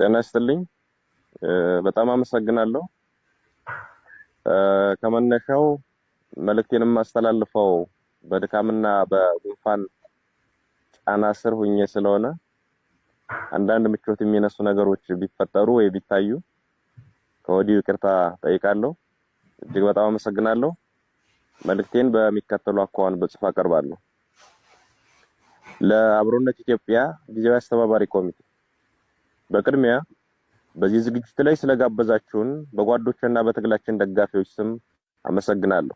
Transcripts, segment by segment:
ጤና ይስጥልኝ። በጣም አመሰግናለሁ። ከመነሻው መልእክቴን የማስተላልፈው በድካምና በጉንፋን ጫና ስር ሁኜ ስለሆነ አንዳንድ ምቾት የሚነሱ ነገሮች ቢፈጠሩ ወይ ቢታዩ ከወዲሁ ይቅርታ ጠይቃለሁ። እጅግ በጣም አመሰግናለሁ። መልእክቴን በሚከተሉ አኳኋን በጽሁፍ አቀርባለሁ። ለአብሮነት ኢትዮጵያ ጊዜያዊ አስተባባሪ ኮሚቴ፣ በቅድሚያ በዚህ ዝግጅት ላይ ስለጋበዛችሁን በጓዶችና በትግላችን ደጋፊዎች ስም አመሰግናለሁ።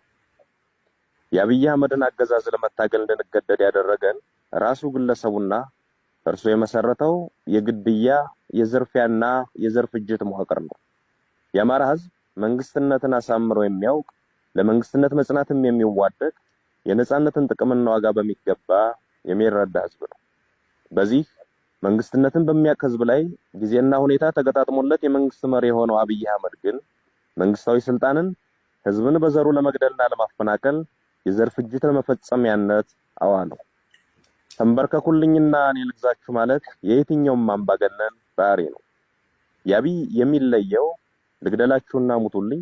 የአብይ አህመድን አገዛዝ ለመታገል እንድንገደድ ያደረገን ራሱ ግለሰቡና እርሱ የመሰረተው የግድያ፣ የዝርፊያና የዘር ፍጅት መዋቅር ነው። የአማራ ህዝብ መንግስትነትን አሳምሮ የሚያውቅ፣ ለመንግስትነት መጽናትም የሚዋደቅ፣ የነጻነትን ጥቅምና ዋጋ በሚገባ የሚረዳ ህዝብ ነው። በዚህ መንግስትነትን በሚያውቅ ህዝብ ላይ ጊዜና ሁኔታ ተገጣጥሞለት የመንግስት መሪ የሆነው አብይ አህመድ ግን መንግስታዊ ስልጣንን ህዝብን በዘሩ ለመግደልና ለማፈናቀል፣ የዘር ፍጅት ለመፈጸሚያነት አዋለው። ተንበርከኩልኝና እኔ ልግዛችሁ ማለት የየትኛውም አምባገነን ባህሪ ነው። የአብይ የሚለየው ልግደላችሁና ሙቱልኝ፣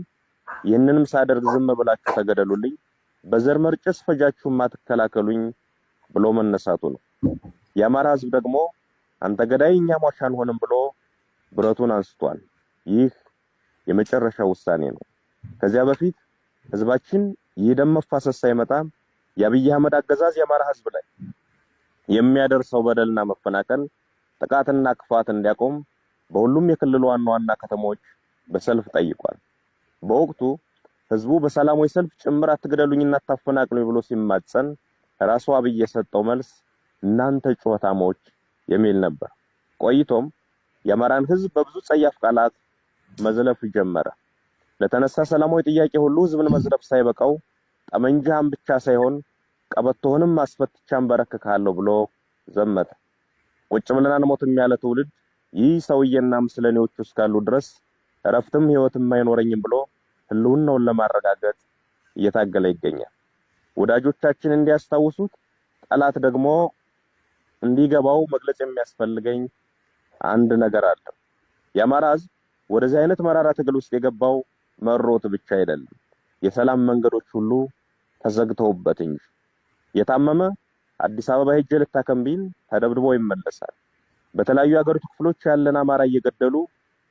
ይህንንም ሳደርግ ዝም ብላችሁ ተገደሉልኝ፣ በዘር መርጨስ ፈጃችሁ አትከላከሉኝ ብሎ መነሳቱ ነው። የአማራ ህዝብ ደግሞ አንተ ገዳይ እኛ ሟች አንሆንም ብሎ ብረቱን አንስቷል። ይህ የመጨረሻው ውሳኔ ነው። ከዚያ በፊት ህዝባችን ይህ ደም መፋሰስ ሳይመጣ የአብይ አህመድ አገዛዝ የአማራ ህዝብ ላይ የሚያደርሰው በደልና መፈናቀል፣ ጥቃትና ክፋት እንዲያቆም በሁሉም የክልሉ ዋና ዋና ከተሞች በሰልፍ ጠይቋል። በወቅቱ ህዝቡ በሰላማዊ ሰልፍ ጭምር አትግደሉኝና አታፈናቅሉኝ ብሎ ሲማጸን ራሱ አብይ የሰጠው መልስ እናንተ ጩኸታሞች የሚል ነበር። ቆይቶም የአማራን ህዝብ በብዙ ጸያፍ ቃላት መዝለፍ ጀመረ። ለተነሳ ሰላማዊ ጥያቄ ሁሉ ህዝብን መዝለፍ ሳይበቃው ጠመንጃህን ብቻ ሳይሆን ቀበቶህንም አስፈትቼ አንበረክክሃለሁ ብሎ ዘመተ። ቁጭ ብለን አንሞትም ያለ ትውልድ ይህ ሰውዬና ምስለኔዎቹ እስካሉ ድረስ እረፍትም ህይወትም አይኖረኝም ብሎ ህልውናውን ለማረጋገጥ እየታገለ ይገኛል። ወዳጆቻችን እንዲያስታውሱት፣ ጠላት ደግሞ እንዲገባው መግለጽ የሚያስፈልገኝ አንድ ነገር አለ። የአማራ ህዝብ ወደዚህ አይነት መራራ ትግል ውስጥ የገባው መሮት ብቻ አይደለም፣ የሰላም መንገዶች ሁሉ ተዘግተውበት እንጂ። የታመመ አዲስ አበባ ሄጄ ልታከም ቢል ተደብድቦ ይመለሳል። በተለያዩ የሀገሪቱ ክፍሎች ያለን አማራ እየገደሉ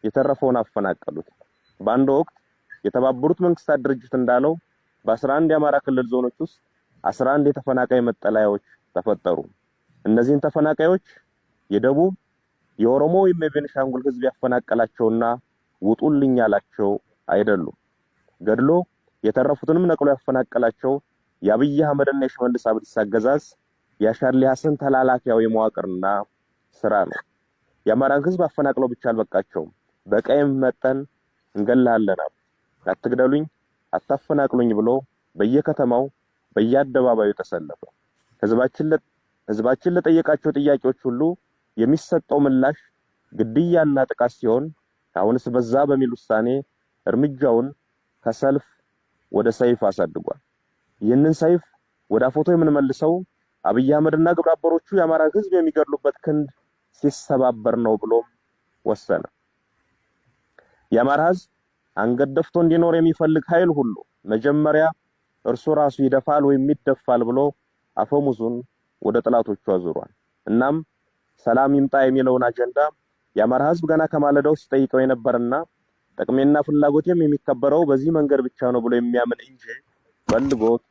የተረፈውን አፈናቀሉት። በአንድ ወቅት የተባበሩት መንግስታት ድርጅት እንዳለው በ11 የአማራ ክልል ዞኖች ውስጥ 11 የተፈናቃይ መጠለያዎች ተፈጠሩ። እነዚህን ተፈናቃዮች የደቡብ፣ የኦሮሞ ወይም የቤንሻንጉል ህዝብ ያፈናቀላቸውና ውጡልኝ ያላቸው አይደሉም። ገድሎ የተረፉትንም ነቅሎ ያፈናቀላቸው የአብይ አህመድና የሽመልስ አብዲሳ አገዛዝ የአሻድሊ ሐሰን ተላላኪያዊ መዋቅርና ስራ ነው። የአማራን ህዝብ አፈናቅለው ብቻ አልበቃቸውም። በቀይም መጠን እንገላለን አሉ። አትግደሉኝ፣ አታፈናቅሉኝ ብሎ በየከተማው በየአደባባዩ ተሰለፈ። ህዝባችን ለጠየቃቸው ጥያቄዎች ሁሉ የሚሰጠው ምላሽ ግድያና ጥቃት ሲሆን አሁንስ በዛ በሚል ውሳኔ እርምጃውን ከሰልፍ ወደ ሰይፍ አሳድጓል። ይህንን ሰይፍ ወደ አፎቶ የምንመልሰው አብይ አህመድና ግብረአበሮቹ የአማራ ህዝብ የሚገድሉበት ክንድ ሲሰባበር ነው ብሎም ወሰነ። የአማራ ህዝብ አንገት ደፍቶ እንዲኖር የሚፈልግ ኃይል ሁሉ መጀመሪያ እርሱ ራሱ ይደፋል ወይም ይደፋል ብሎ አፈሙዙን ወደ ጠላቶቹ አዙሯል። እናም ሰላም ይምጣ የሚለውን አጀንዳ የአማራ ህዝብ ገና ከማለዳው ሲጠይቀው የነበርና ጥቅሜና ፍላጎቴም የሚከበረው በዚህ መንገድ ብቻ ነው ብሎ የሚያምን እንጂ ፈልጎት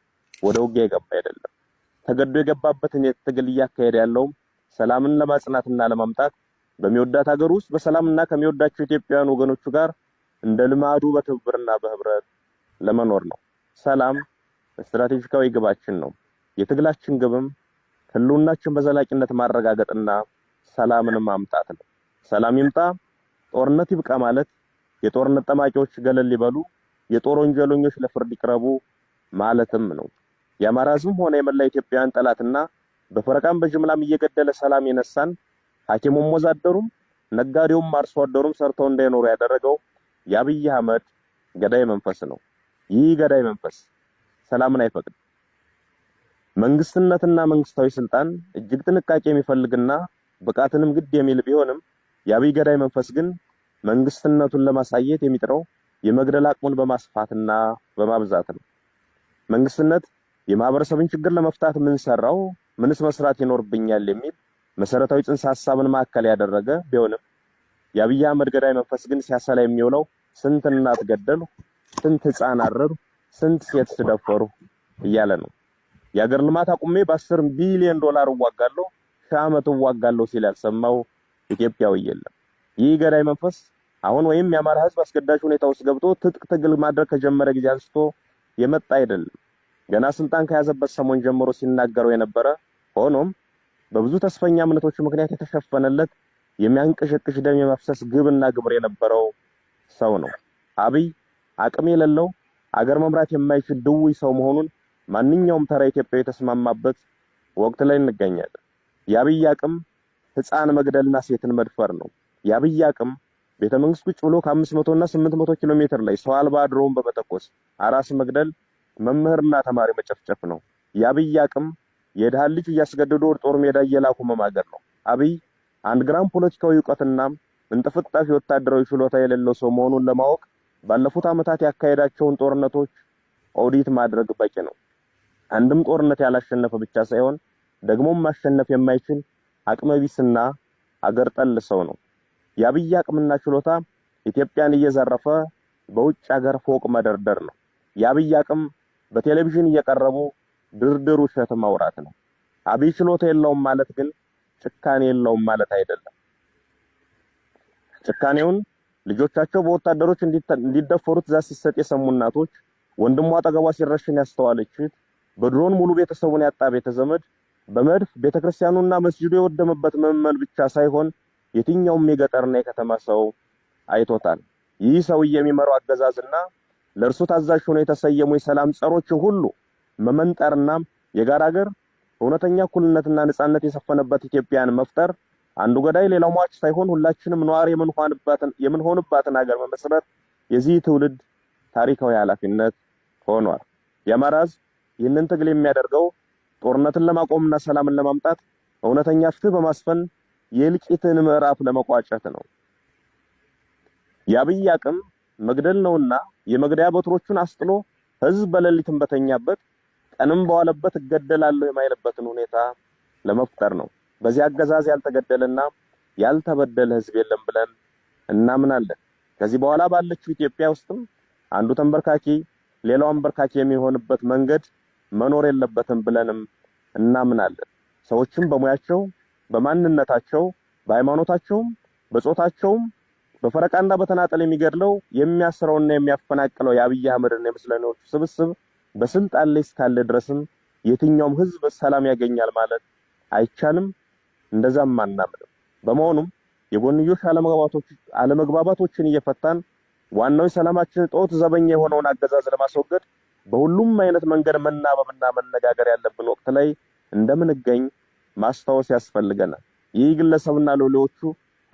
ወደ ውጊያ የገባ አይደለም። ተገዶ የገባበትን የትግል እያካሄደ ያለውም ሰላምን ለማጽናትና ለማምጣት፣ በሚወዳት ሀገር ውስጥ በሰላምና ከሚወዳቸው ኢትዮጵያውያን ወገኖቹ ጋር እንደ ልማዱ በትብብርና በህብረት ለመኖር ነው። ሰላም ስትራቴጂካዊ ግባችን ነው። የትግላችን ግብም ህልውናችን በዘላቂነት ማረጋገጥና ሰላምን ማምጣት ነው። ሰላም ይምጣ፣ ጦርነት ይብቃ ማለት የጦርነት ጠማቂዎች ገለል ይበሉ፣ የጦር ወንጀለኞች ለፍርድ ይቅረቡ ማለትም ነው። የአማራ ህዝብም ሆነ የመላ ኢትዮጵያውያን ጠላትና በፈረቃም በጅምላም እየገደለ ሰላም የነሳን፣ ሐኪሙም ወዛደሩም ነጋዴውም አርሶ አደሩም ሰርተው እንዳይኖሩ ያደረገው የአብይ አህመድ ገዳይ መንፈስ ነው። ይህ ገዳይ መንፈስ ሰላምን አይፈቅድም። መንግስትነትና መንግስታዊ ስልጣን እጅግ ጥንቃቄ የሚፈልግና ብቃትንም ግድ የሚል ቢሆንም የአብይ ገዳይ መንፈስ ግን መንግስትነቱን ለማሳየት የሚጥረው የመግደል አቅሙን በማስፋትና በማብዛት ነው። መንግስትነት የማህበረሰብን ችግር ለመፍታት ምን ሰራው፣ ምንስ መስራት ይኖርብኛል የሚል መሰረታዊ ጽንሰ ሐሳብን ማዕከል ያደረገ ቢሆንም የአብይ አህመድ ገዳይ መንፈስ ግን ሲያሰላ የሚውለው ስንት እናት ገደሉ፣ ስንት ህፃን አረዱ፣ ስንት ሴት ደፈሩ እያለ ነው። የአገር ልማት አቁሜ በ10 ቢሊዮን ዶላር እዋጋለሁ፣ 1000 ዓመት እዋጋለሁ ሲል ያልሰማው ኢትዮጵያዊ የለም። ይህ ገዳይ መንፈስ አሁን ወይም የአማራ ህዝብ አስገዳጅ ሁኔታ ውስጥ ገብቶ ትጥቅ ትግል ማድረግ ከጀመረ ጊዜ አንስቶ የመጣ አይደለም። ገና ስልጣን ከያዘበት ሰሞን ጀምሮ ሲናገረው የነበረ፣ ሆኖም በብዙ ተስፈኛ እምነቶቹ ምክንያት የተሸፈነለት የሚያንቀሸቅሽ ደም የመፍሰስ ግብና ግብር የነበረው ሰው ነው። አብይ አቅም የሌለው፣ አገር መምራት የማይችል ድውይ ሰው መሆኑን ማንኛውም ተራ ኢትዮጵያዊ የተስማማበት ወቅት ላይ እንገኛለን። የአብይ አቅም ህፃን መግደልና ሴትን መድፈር ነው። የአብይ አቅም ቤተ መንግስት ቁጭ ብሎ ከ500 እና 800 ኪሎ ሜትር ላይ ሰው አልባ ድሮን በመተኮስ አራስ መግደል፣ መምህርና ተማሪ መጨፍጨፍ ነው። የአብይ አቅም የድሃ ልጅ እያስገደዱ ወደ ጦር ሜዳ እየላኩ መማገር ነው። አብይ 1 ግራም ፖለቲካዊ እውቀትና እንጥፍጣፊ ወታደራዊ ችሎታ የሌለው ሰው መሆኑን ለማወቅ ባለፉት ዓመታት ያካሄዳቸውን ጦርነቶች ኦዲት ማድረግ በቂ ነው። አንድም ጦርነት ያላሸነፈ ብቻ ሳይሆን ደግሞም ማሸነፍ የማይችል አቅመቢስና አገር ጠል ሰው ነው። የአብይ አቅምና ችሎታ ኢትዮጵያን እየዘረፈ በውጭ ሀገር ፎቅ መደርደር ነው። የአብይ አቅም በቴሌቪዥን እየቀረቡ ድርድር ውሸት ማውራት ነው። አብይ ችሎታ የለውም ማለት ግን ጭካኔ የለውም ማለት አይደለም። ጭካኔውን ልጆቻቸው በወታደሮች እንዲደፈሩ ትዕዛዝ ሲሰጥ የሰሙ እናቶች፣ ወንድሟ አጠገቧ ሲረሽን ያስተዋለች እህት፣ በድሮን ሙሉ ቤተሰቡን ያጣ ቤተዘመድ፣ በመድፍ ቤተክርስቲያኑና መስጂዱ የወደመበት ምዕመን ብቻ ሳይሆን የትኛውም የገጠርና የከተማ ሰው አይቶታል። ይህ ሰውዬ የሚመራው አገዛዝና ለእርሱ ታዛዥ ሆነው የተሰየሙ የሰላም ጸሮች ሁሉ መመንጠርና የጋራ ሀገር፣ እውነተኛ እኩልነትና ነጻነት የሰፈነበት ኢትዮጵያን መፍጠር፣ አንዱ ገዳይ ሌላው ሟች ሳይሆን ሁላችንም ነዋሪ የምንሆንባትን ሀገር መመስረት የዚህ ትውልድ ታሪካዊ ኃላፊነት ሆኗል። የአማራ ሕዝብ ይህንን ትግል የሚያደርገው ጦርነትን ለማቆምና ሰላምን ለማምጣት፣ እውነተኛ ፍትህ በማስፈን የእልቂትን ምዕራፍ ለመቋጨት ነው። የአብይ አቅም መግደል ነውና የመግደያ በትሮቹን አስጥሎ ህዝብ በሌሊትም በተኛበት ቀንም በዋለበት እገደላለሁ የማይልበትን ሁኔታ ለመፍጠር ነው። በዚህ አገዛዝ ያልተገደለና ያልተበደለ ህዝብ የለም ብለን እናምናለን። ከዚህ በኋላ ባለችው ኢትዮጵያ ውስጥም አንዱ ተንበርካኪ ሌላው አንበርካኪ የሚሆንበት መንገድ መኖር የለበትም ብለንም እናምናለን። ሰዎችም በሙያቸው፣ በማንነታቸው፣ በሃይማኖታቸውም፣ በጾታቸውም በፈረቃና በተናጠል የሚገድለው፣ የሚያስረውና የሚያፈናቅለው የአብይ አህመድና የምስለኔዎቹ ስብስብ በስልጣን ላይ እስካለ ድረስም የትኛውም ህዝብ ሰላም ያገኛል ማለት አይቻልም። እንደዛም አናምንም። በመሆኑም የጎንዮሽ አለመግባባቶችን እየፈታን ዋናው የሰላማችን እጦት ዘበኛ የሆነውን አገዛዝ ለማስወገድ በሁሉም አይነት መንገድ መናበብና መነጋገር ያለብን ወቅት ላይ እንደምንገኝ ማስታወስ ያስፈልገናል። ይህ ግለሰብና ሎሌዎቹ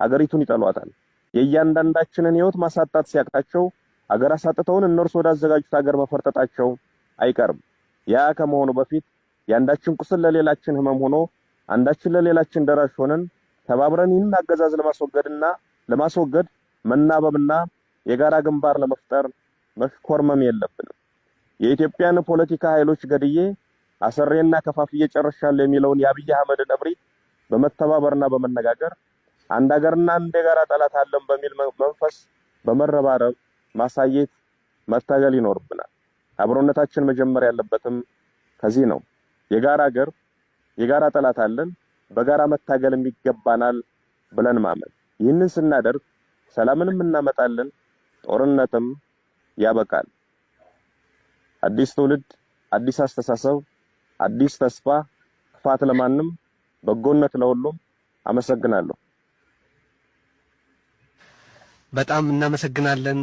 አገሪቱን ይጠሏታል። የእያንዳንዳችንን ህይወት ማሳጣት ሲያቅታቸው አገር አሳጥተውን እነርሱ ወዳዘጋጁት አገር መፈርጠጣቸው አይቀርም። ያ ከመሆኑ በፊት የአንዳችን ቁስል ለሌላችን ህመም ሆኖ አንዳችን ለሌላችን ደራሽ ሆነን ተባብረን ይህንን አገዛዝ ለማስወገድ መናበብና የጋራ ግንባር ለመፍጠር መሽኮርመም የለብንም። የኢትዮጵያን ፖለቲካ ኃይሎች ገድዬ፣ አስሬና ከፋፍዬ ጨርሻለሁ የሚለውን የአብይ አህመድን እብሪት በመተባበርና በመነጋገር፣ አንድ ሀገርና አንድ የጋራ ጠላት አለን በሚል መንፈስ በመረባረብ ማሳየት፣ መታገል ይኖርብናል። አብሮነታችን መጀመር ያለበትም ከዚህ ነው። የጋራ ሀገር፣ የጋራ ጠላት አለን፣ በጋራ መታገልም ይገባናል ብለን ማመን። ይህንን ስናደርግ ሰላምንም እናመጣለን፣ ጦርነትም ያበቃል። አዲስ ትውልድ፣ አዲስ አስተሳሰብ፣ አዲስ ተስፋ። ክፋት ለማንም፣ በጎነት ለሁሉም። አመሰግናለሁ። በጣም እናመሰግናለን።